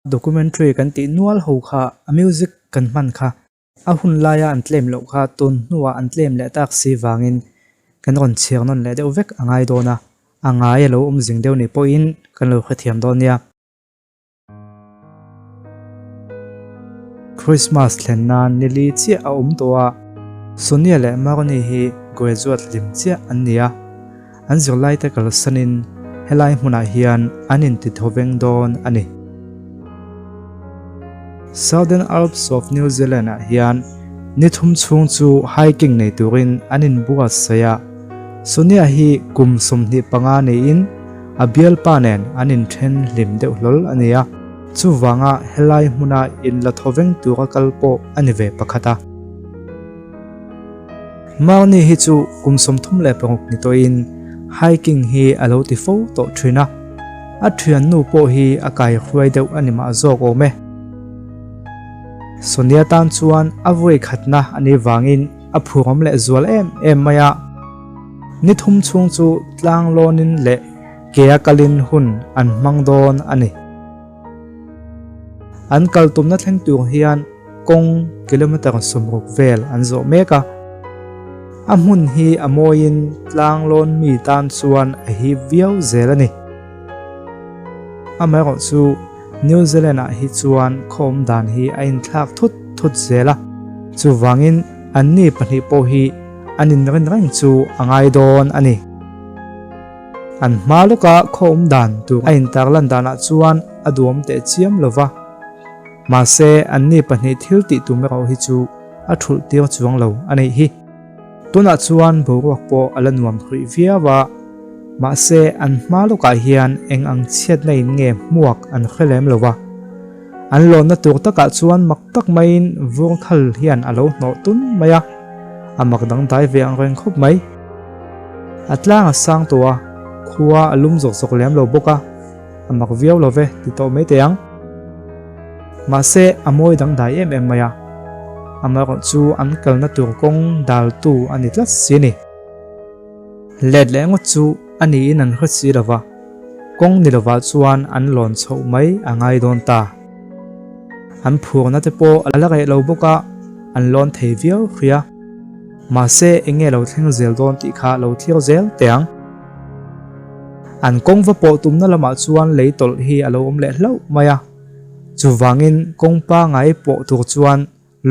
Documentary kan tih nual ho kha a music kan hman kha a hun laia an tlem loh kha tun hnuah an tlem leh tak si vangin kan rawn chhiar nawn leh deuh vek a ngai dawn a, a ngai a lo awm zing deuh nih pawhin kan lo hrethiam dawn nia. Christmas thlen nan ni li chiah a awm tawh a, Sonia leh Marnie hi graduate hlim chiah an ni a, an zirlaite kalsanin helai hmunah hian an intithawveng dawn a ni. Southern Alps of New Zealand ah hian ni thum chhung chu hiking nei turin an inbuatsaih a, Sonia hi kum 25 niin A bialpa nen an inthen hlim deuh hlawl a nia, chuvanga helai hmuna inla thawveng tura kal pawh a ni ve pakhat a. Marnie hi chu kum 36 ni tawhin hiking hi a lo ti fo tawh thin a, a thiannu pawh hi a kai hruai deuh a ni mah zawk awm e. Sonia tan chuan a vawi khatna a nih vangin a phurawm leh zual em em mai a. Ni thum chhung chu tlang lawnin leh kea kalin hun an hmang dawn a ni. An kal tumna thleng tur hian kawng kilometre 60 vel an zawh mek a. A hmun hi a mawiin tlang lawn mi tan chuan a hip viau zel a ni. Amaherawhchu New Zealand ah hi chuan khaw awm dan hi a inthlak thut thut zel a, chuvangin anni pahnih pawh hi an inrin reng chu a ngai dawn a ni. An hma lawka khaw awm dan tur a intarlan danah chuan a duam teh chiam lo va, mahse anni pahnih thil tih tum erawh hi chu a thulh tir chuang lo a nih hi. Tunah chuan boruak pawh a la nuam hruih viau a, mahse an hma lawkah hian eng ang chhiatna in nge hmuak an hre lem lo va. An lawnna tur takah chuan mak tak maiin vur khal hian a lo hnawh tun mai a, a mak dangdai ve ang reng khawp mai. A tlang a sang tawh a, khua a lum zawk zawk lem lo bawk a, a mak viau lo ve ti tawh mai teh ang. Mahse a mawi dangdai em em mai a, amaherawh chu an kalna tur kawng daltu a ni tlat si a ni. Let leh ngawt chu a niin an hre si lova, kawng ni lovah chuan an lawn chhoh mai a ngai dawn ta. An phurna te pawh a la reh lo bawk a, an lawn thei viau hria. Mahse eng nge lo thleng zel dawn tih kha lo thlir zel teh ang. An kawng va pawh tumna lamah chuan lei tawlh hi a lo awm leh hlauh mai a, chuvangin kawng pangai pawh tur chuan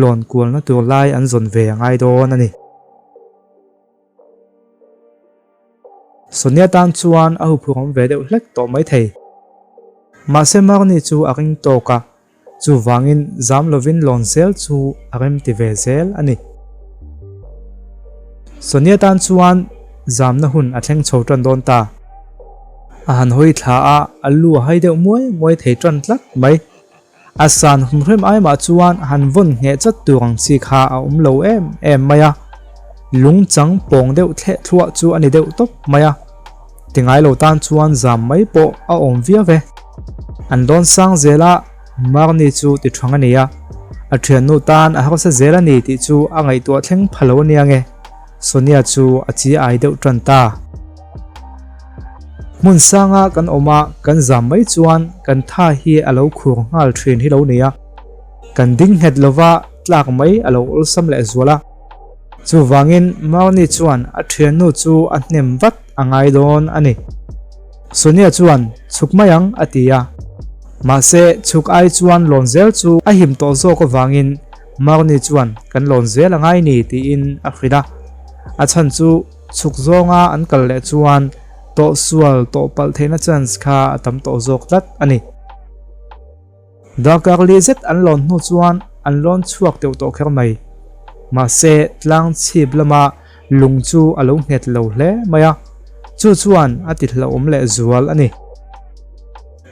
lawn kualna tur lai an zawn ve a ngai dawn a ni. Sonia tan chuan a huphurhawm ve deuh hlek tawh mai thei. Mahse Marnie chu a ring tawk a, chuvangin zam lovin lawn zel chu a rem ti ve zel a ni. Sonia tan chuan zamna hun a thleng chho tan dawn ta. A han hawi thla a, a lu a hai deuh muai muai thei tan tlat mai. A san humhrem ai mah chuan han vawn ngheh chat tur ang chi kha a awm lo em em mai a, lung chang pawng deuh thleh thluah chu a ni deuh tawp mai a, ti ngai lo tan chuan zam mai pawh a awm viau e. An dawn sang zel a, Marnie chu ti thang a ni a, a thiannu tan a harsa zel a ni tih chu a ngaihtuah thleng pha lo ania nge, Sonia chu a chi ai deuh tan ta. Hmun sanga kan awm a, kan zam mai chuan kan tha hi a lo khur nghal thin hi lo ni a. Kan ding nghet lova tlak mai a lo awlsam leh zual a. Chuvangin Marnie chuan a thiannu chu a hnem vat a ngai dawn a ni. Sonia chuan chhuk mai ang a ti a. Mahse chhuk ai chuan lawn zel chu a him tawh zawk avangin Marnie chuan kan lawn zel a ngai ni tiin a hrilh a. A chhan chu Chhuk zawnga an kal leh chuan tawhsual tawh palh theihna chance kha a tam tawh zawk tlat a ni. Darkar li zet an lawn hnu chuan an lawn chhuak deuh tawh kher mai. Mahse tlang chhip lama lung chu a lo nghet lo hle mai a, chu chuan a ti hlauhawm leh zual a ni.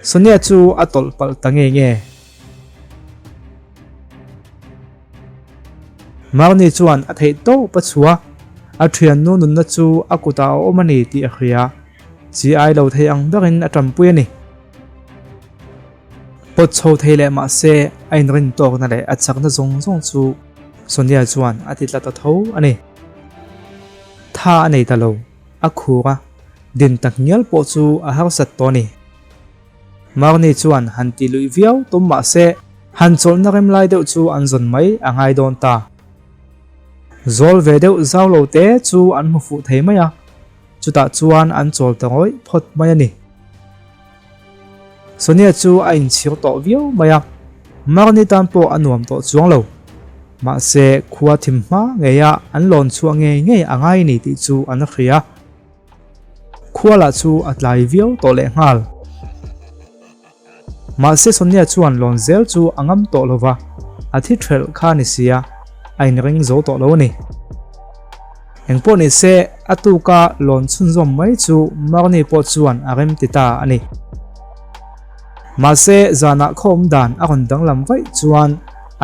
Sonia chu a tawlh palh ta nge nge. Marnie chuan a theih tawp a chhuah a, a thiannu nunna chu a kutah a awm a ni tih a hria. Chi ai lo thei ang berin a tanpui a ni. Pawt chho thei leh mah se a inrin tawkna leh a chakna zawng zawng chu Sonia chuan a ti tla ta tho a ni. Tha a nei ta lo, a khur a, din tak ngial pawh chu a harsat tawh a ni. Marnie chuan han ti luih viau tum mah se han chawlhna rem lai deuh chu an zawn mai a ngai dawn ta. Zawl ve deuh zau lo te chu an hmu fuh thei mai a, chutah chuan an chawl ta ngawih phawt mai a ni. Sonia chu a inchhir tawh viau mai a, Marnie tan pawh a nuam tawh chuang lo. Mahse khua thim hma ngeia an lawn chhuah ngei ngei a ngai ni tih chu an hria. Khua lah chu a tlai viau tawh leh nghal. Mahse Sonia chuan lawn zel chu a ngam tawh lo va, a thi thelh kha ni sia, a inring zo tawh lo a ni. Engpawh ni se, a tuka lawn chhunzawm mai chu Marnie pawh chuan a rem ti ta a ni. Mahse zanah khaw awm dan a rawn danglam vaih chuan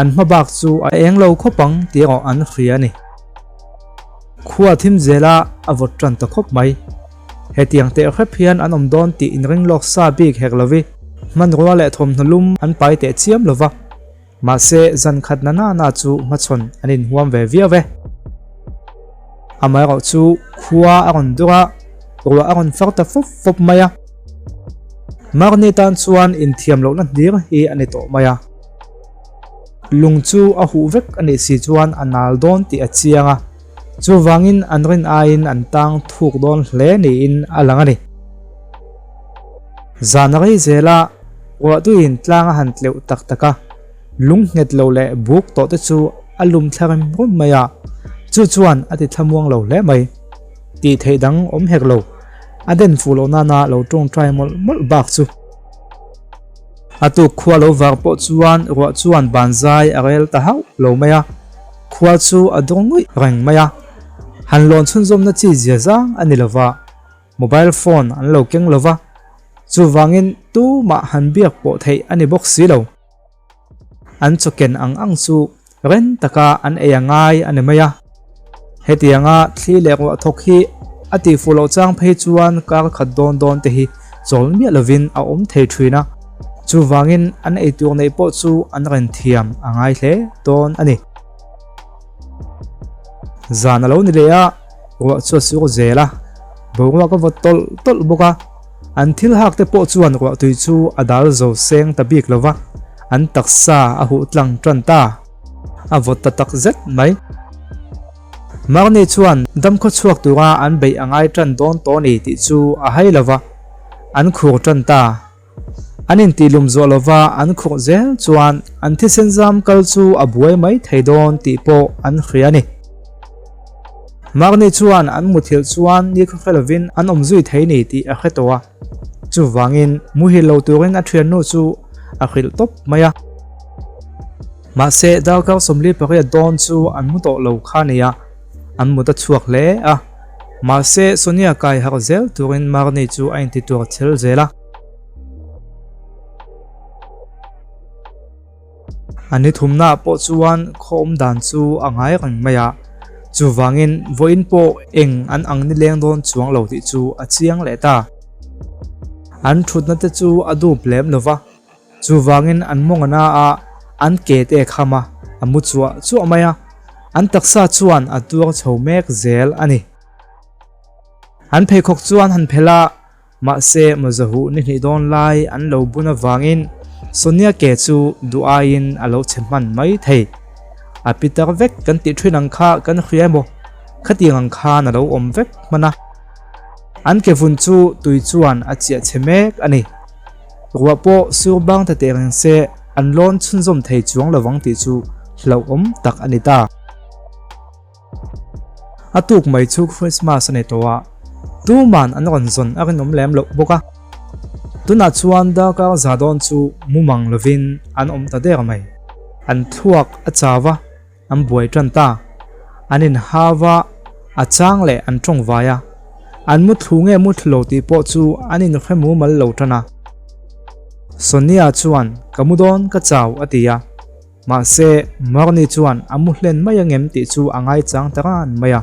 an hma bak chu a eng lo khawp ang tih erawh an hria a ni. Khua thim zela a vawt tan ta khawp mai. Hetiang teh hrep hian an awm dawn tih inring lawk sa bik hek lovi, hmanrua leh thawmhnaw lum an pai teh chiam lova. Mahse, zan khat na na na chu hmachhawn an inhuam ve viau e. Amaherawh chu khua a rawn dur a, ruah a rawn far ta fawp fawp mai a. Marnie tan chuan inthiam lohna hlir hi a ni tawh mai a. Lung chu a huh vek a nih si chuan a nal dawn tih a chiang a, chuvangin an rin aiin an tang thuk dawn hle niin a lang a ni. Zan rei zela ruahtuiin tlang a han tleuh tak tak a, lung nghet lo leh buk tawh te chu a lum thla rem rum mai a, chu chuan a ti thlamuang lo hle mai. Tih theih dang awm hek lo, a den fuh loh nana lo tawngtai mawlh mawlh bak chu. A tuk khua lo var pawh chuan ruah chuan banzai a rel ta hauh lo mai a, khua chu a dawng nguih reng mai a. Han lawn chhunzawmna chi zia zang a ni lova, mobile phone an lo keng lova, chuvangin tumah han biak pawh theih a ni bawk si lo. An chawken ang ang chu ren taka an ei a ngai a ni mai a. Hetianga thli leh ruah thawk hi a tihfuh loh chang phei chuan kar khat dawn dawn te hi chawl miah lovin a awm thei thin a, chuvangin an eitur neih pawh chu an ren thiam a ngai hle dawn a ni. Zan a lo ni leh a, ruah chu a sur zel a, boruak a vawt tawlh tawlh bawk a, an thil hak te pawh chuan ruahtui chu a dal zo seng ta bik lo va, an taksa a huh tlang tan ta. A vawt ta tak zet mai. Marnie chuan damkhaw chhuak tura an beih a ngai tan dawn tawh a ni tih chu a hai lo va, an khur tan ta. An intihlum zawh lova an khurh zel chuan an thisen zam kal chu a buai mai thei dawn tih pawh an hria a ni. Marnie chuan an muthilh chuan nikhaw hre lovin an awm zui thei ni tih a hre tawh a, chuvangin muhil lo turin a thiannu chu a hrilh tawp mai a. Mahse, darkar 48 dawn chu an mu tawh lo kha nia, an mut a chhuak hle a. Mahse, Sonia kai harh zel turin Marnie chu a inti tuar chel zel a. A ni thumnaah pawh chuan khaw awm dan chu a ngai reng mai a, chuvangin vawiin pawh eng an ang nileng dawn chuang lo tih chu a chiang leh ta. An thutna te chu a dup lem lo va. Chuvangin an mawng a na a, an ke te a kham a, a mu chuah chuah mai a, an taksa chuan a tuar chho mek zel a ni. An pheikhawk chuan han phelh a, mahse mawzahuh ni hnih dawn lai an lo bun avangin Sonia ke chu duh aiin a lo chhe hman mai thei. A pitar vek kan tih thin ang kha kan hria emaw, khatiang ang khan a lo awm vek hman a. An ke vun chu tui chuan a chiah chhe mek a ni. Ruah pawh sur bang ta teh reng se an lawn chhunzawm thei chuang lovang tih chu hlauhawm tak a ni ta. A tuk mai chu Christmas a ni tawh a, tuman an rawn zawn a rinawm lem loh bawk a. Tunah chuan darkar za dawn chu mumang lovin an awm ta der mai. An thluak a chau a. An buai tan ta. An inhau a, a chang leh an tawng vai a. An mu thlu nge mu thlu lo tih pawh chu an inhre mumal lo tan a. Sonia chuan ka mu dawn ka chau a ti a. Mahse, Marnie chuan a mu hlen mai angem tih chu a ngaichang ta ran mai a.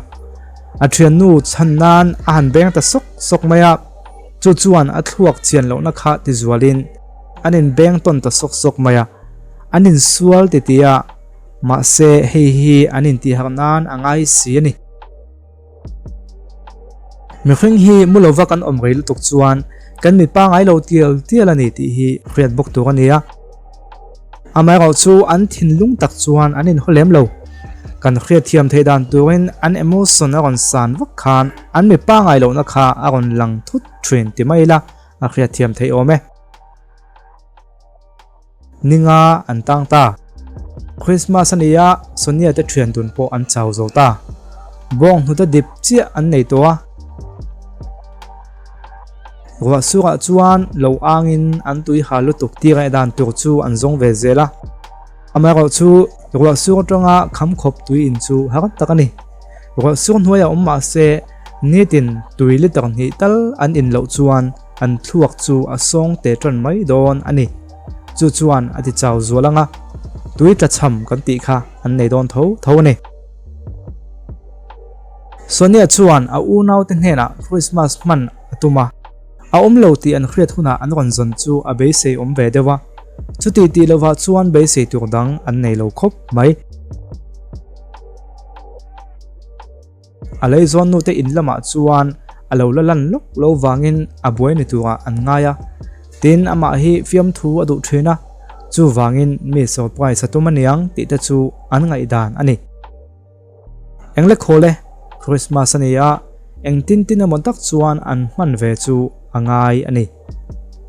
A thiannu chhan nan a han beng ta sawk sawk mai a. Chu chuan a thluak chian lohna kha tizualin an inbeng tawn ta sawk sawk mai a. An insual titi a. Mahse, hei hi an intihharh nan a ngai si a ni. Mihring hi mu lova kan awm rei lutuk chuan Kan mi pangai lo tial tial a ni tih hi hriat bawk tur a ni a. Amaherawhchu an thinlung tak chuan an inhaw lem lo. Kan hriatthiam theih dan turin an emotion a rawn san vak khan an mi pangai lohna kha a rawn lang thut thin ti mai ila a hriatthiam theih awm e. Ninga an tang ta. Christmas a ni a, Sonia te thian dun pawh an chau zo ta. Bawng hnute dip chiah an nei tawh a. Ruah surah chuan lo angin an tui ha lutuk tih reh dan tur chu an zawng ve zel a. Amaherawhchu ruah sur atanga kham khawp tui in chu har tak a ni. Ruah sur hnuaiah awm mah se nitin tui liter hnih tal an in loh chuan an thluak chu a sawng te tan mai dawn a ni. Chu chuan a ti chau zual ang a, tui tlachham kan tih kha an nei dawn tho tho a ni. Sonia chuan a unaute hnenah Christmas hman a tum a, a awm lo tih an hriat hunah an rawn zawn chu a beisei awm ve deuh a, chuti tih lovah chuan beisei tur dang an nei lo khawp mai. A leizawn nute in lamah chuan a lo la lan lawk lo vangin a buai ni turah an ngai a, tin amah hi fiamthu a duh thin a, chuvangin mi surprise a tum aniang tih te chu an ngaihdan a ni. Eng le khawl e, Christmas a ni a, eng tin tin emaw tak chuan an hman ve chu a ngai a ni.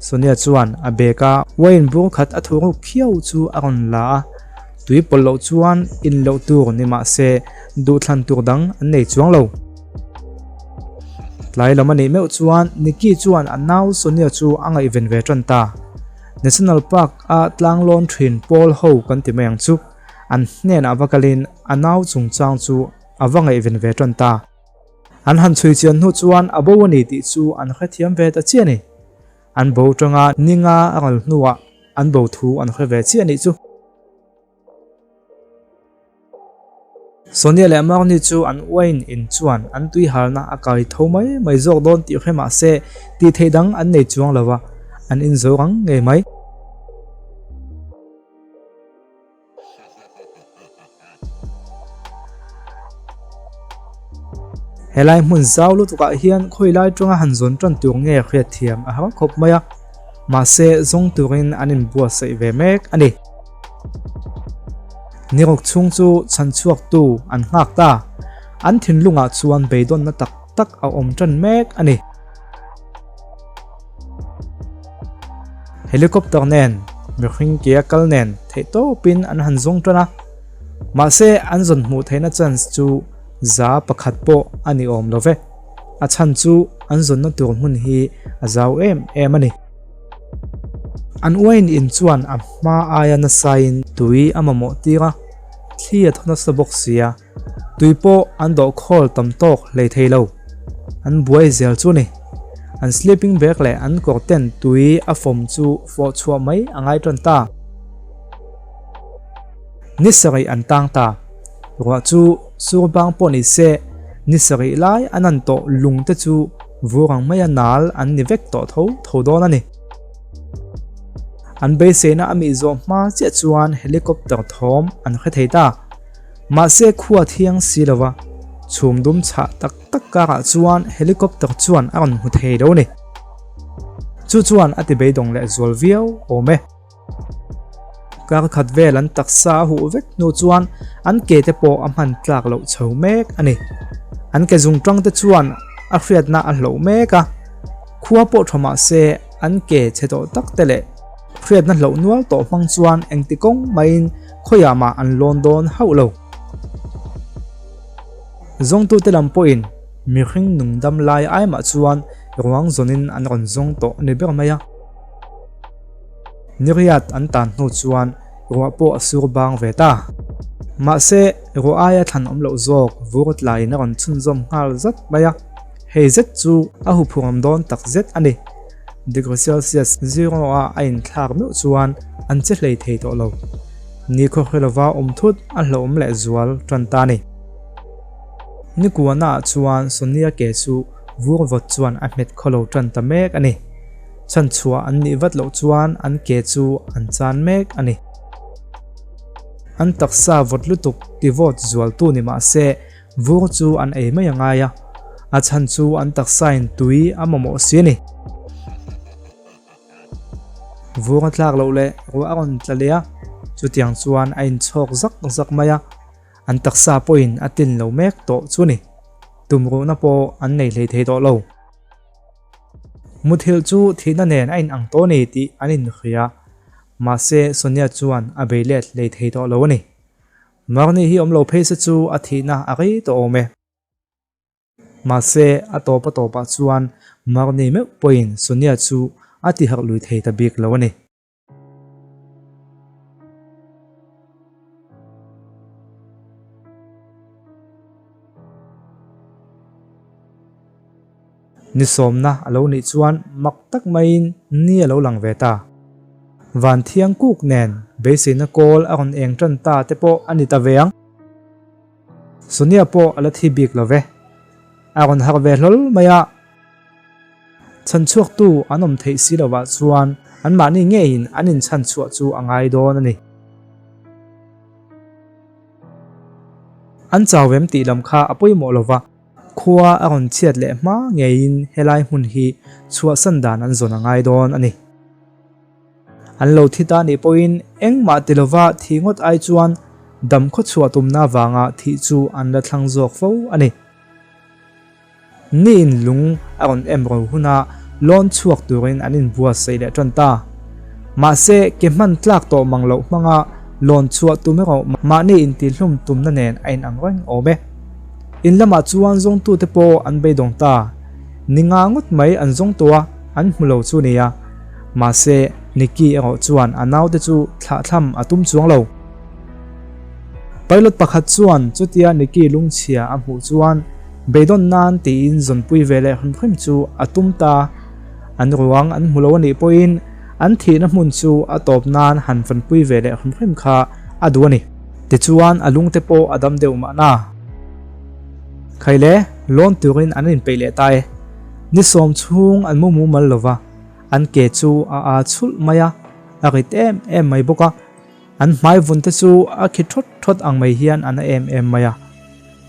Sonia chuan a bag a wine bur khat a thu ruk khiau chu a rawn la a, tui pawlh loh chuan in loh tur ni mah se duhthlan tur dang an nei chuang lo. Tlai lam a nih meuh chuan Nikki chuan a nau Sonia chu a ngaihven ve tan ta. National Park a tlanglawn thin pawl ho kan ti mai ang chu. An hnenah va kalin a nau chungchang chu a va ngaihven ve tan ta. An han chhui chian hnu chuan a bo a ni tih chu an hrethiam ve ta chiah a ni. An bo tanga ninga a ral hnuah an bo thu an hre ve chiah a nih chu. Sonia leh Marnie chu an uain in chuan an tuihalna a kai tho mai mai zawk dawn tih hre mah se tih theih dang an nei chuang lo va, an inzo rang ngei mai. Helai hmun zau lutukah hian khawi lai tanga han zawn tan tur nge hriatthiam a har khawp mai a, mahse zawng turin an inbuatsaih ve mek a ni. Niruk chhung chu chhanchhuaktu an nghak ta, an thinlungah chuan beidawnna tak tak a awm tan mek a ni. Helicopter nen, mihring ke a kal nen theihtawpin an han zawng tan a, mahse an zawn hmuh theihna chance chu za pakhat pawh a ni awm lo ve. A chhan chu an zawnna tur hmun hi a zau em em a ni. An uain in chuan a hma aia nasain tui a mamawh tir a, thli a thaw nasa bawk sia. Tui pawh an dawh khawl tam tawk hlei thei lo. An buai zel chu ni. An sleeping bag leh an kawr ten tui a fawm chu fawh chhuah mai a ngai tan ta. Ni sarih an tang ta. Ruah chu sur bang pawh ni se, ni sarih lai an an tawh lung te chu vur ang maia nal an ni vek tawh tho tho dawn a ni. An beiseina a mih zawh hma chiah chuan helicopter thawm an hre thei ta. Mahse khua thiang si lova chhum dum chhah tak tak karah chuan helicopter chuan a rawn hmu thei lo ni. Chu chuan a ti beidawng leh zual viau awm e. Kar khat vel an taksa a huh vek hnu chuan an ke te pawh a hman tlak loh chho mek a ni. An ke zung tang te chuan a hriatna a hloh mek a, khua pawh tha mahse an ke chhe tawh tak te leh hriatna hloh nual tawh hmang chuan engti kawng maiin Khawiah mah an lawn dawn hauh lo. Zawngtute lam pawhin mihring nungdam lai ai mah chuan ruang zawnin an rawn zawng tawh a ni ber mai a. Niriat an tan hnu chuan ruah pawh a sur bang ve ta. Mahse, ruah aia thlan awm loh zawk vur tlaiin a rawn chhunzawm nghal zat mai a. Hei zet chu a huphurhawm dawn tak zet a ni. Degree Celsius zero-a a inthlak meuh chuan an che hlei thei tawh lo. Ni khaw hre lova awm thut a hlauhawm leh zual tan ta a ni. Ni kuahnaah chuan Sonia ke chu vur vawt chuan a hmet khaw lo tan ta mek a ni. Chhanchhuah an nih vat loh chuan an ke chu an chan mek a ni. An taksa vawt lutuk ti vawt zualtu ni mah se Vur chu an ei mai a ngai a, a chhan chu an taksain tui a mamawh si a ni. Vur a tlak loh leh ruah a rawn tla leh a, chutiang chuan a inchhawk zak zak mai a, an taksa pawhin a tlin lo mek tawh chu ni. Tumruhna pawh an nei hlei thei tawh lo. Muthilh chu thihna nen a inang tawh a ni tih an inhria, mahse Sonia chuan a bei let hlei thei tawh lo a ni. Marnie hi awm lo phei se chu a thihna a rei tawh awm e. Mahse, a tawp a tawpah chuan Marnie meuh pawhin Sonia chu a tiharh lui thei ta bik lo a ni. Ni sawmna a lo nih chuan mak tak maiin ni a lo lang ve ta. Van thiang kuk nen beiseina kawl a rawn eng tan ta te pawh a ni ta ve ang. Sonia pawh a la thi bik lo ve. A rawn harh ve hlawl mai a. Chhanchhuaktu an awm theih si lovah chuan anmahni ngeiin an inchhanchhuah chu a ngai dawn a ni. An chau em tih lam kha a pawimawh lo va, khua a rawn chhiat leh hma ngeiin helai hmun hi chhuahsan dan an zawn a ngai dawn a ni. An lo thi ta nih pawhin engmah ti lova thih ngawt ai chuan dam khawchhuah tumna vanga thih chu an la thlang zawk fo a ni. Niin lung a rawn em ro huna lawn chhuak turin an inbuatsaih leh tan ta. Mahse, ke hman tlak tawh mang loh hmanga lawn chhuah tum erawh mahni intihlum tumna nen a inang reng awm e. In lamah chuan zawngtute pawh an beidawng ta. Ni nga ngawt mai an zawng tawh a, an hmu lo chu nia. Mahse, Nicky erawh chuan a naute chu thlahthlam a tum chuang lo. Pilot pakhat chuan chutia Nicky lungchhia a hmuh chuan beidawn nan tiin zawnpui ve leh hrim hrim chu a tum ta. An ruang an hmu lo a nih pawhin an thihna hmun chu a tawp nan han fanpui ve leh hrim hrim kha a duh a ni. Tichuan a lungte pawh a dam deuh mahna. Khaile, lawn turin an inpeih leh ta e. Ni sawm chhung an mu mumal lova, an ke chu a aa chhulh mai a, a rit em em mai bawk a. An hmai vun te chu a khi thawt thawt ang mai hian a na em em mai a.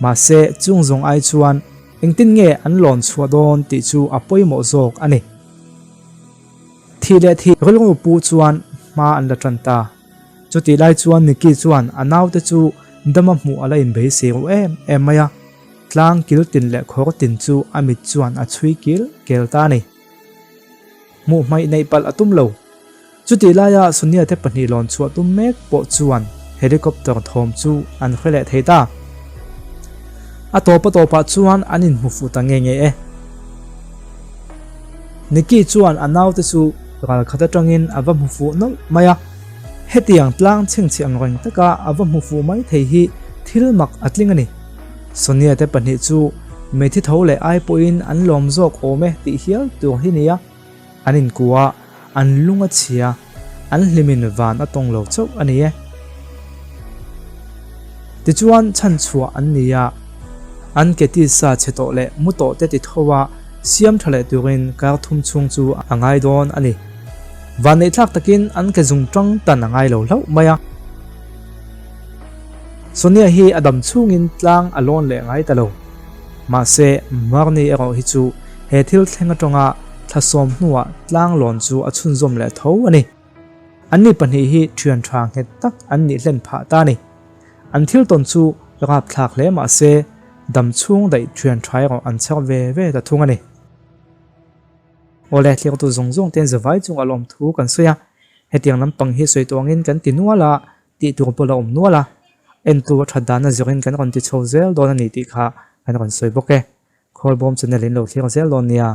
Mahse, chung zawng ai chuan engtin nge an lawn chhuah dawn tih chu a pawimawh zawk a ni. Thih leh thih rilru pu chuan hma an la tan ta. Chutih lai chuan Nicky chuan a naute chu dama hmuh a la inbeisei ru em em mai a. Tlang kil tin leh khawr tin chu a mit chuan a chhui kil kel ta a ni. Hmuh hmaih neih palh a tum lo. Chutih laia Sonia te pahnih lawn chhuah tum mek pawh chuan helicopter thawm chu an hre leh thei ta. A tawp a tawpah chuan an inhmu fuh ta nge nge e. Nicky chuan a naute chu ral khat atangin a va hmu fuh nawlh mai a. Hetiang tlang chhengchhe ang reng taka a va hmu fuh mai thei hi thil mak a tling a ni. Sonia te pahnih chu meithi tho leh ai pawhin an lawm zawk awm e tih hial tur hi nia. An inkua, an lung a chhia, an hlimin van a tawng lo chauh a ni e. Tichuan chhanchhuah an ni a, an ke tisa chhe tawh leh mu tawh te ti tho a, siam tha leh turin kar thum chhung chu a ngai dawn a ni. Vanneihthlak takin an ke zung tang tan a ngai lo hlauh mai a. Sonia hi a dam chhungin tlang a lawn leh ngai ta lo. Mahse, Marnie erawh hi chu he thil thleng atanga thla sawm hnuah tlang lawn chu a chhunzawm leh tho a ni. Anni pahnih hi thian tha nghet tak an nih hlen phah ta a ni. An thil tawn chu rapthlak hle mahse, dam chhung daih thian tha erawh an chher ve ve ta thung a ni. Awle, thliaktu zawng zawng ten zavai chungah lawmthu kan sawi a, hetiang lampang hi sawi tawngin kan ti nual a, tih tur pawh la awm nual a, entu a that dana zirin kan rawn ti chho zel dawn a ni tih kha kan rawn sawi bawk e. Khawlbawm channel in lo thlir zel dawn nia.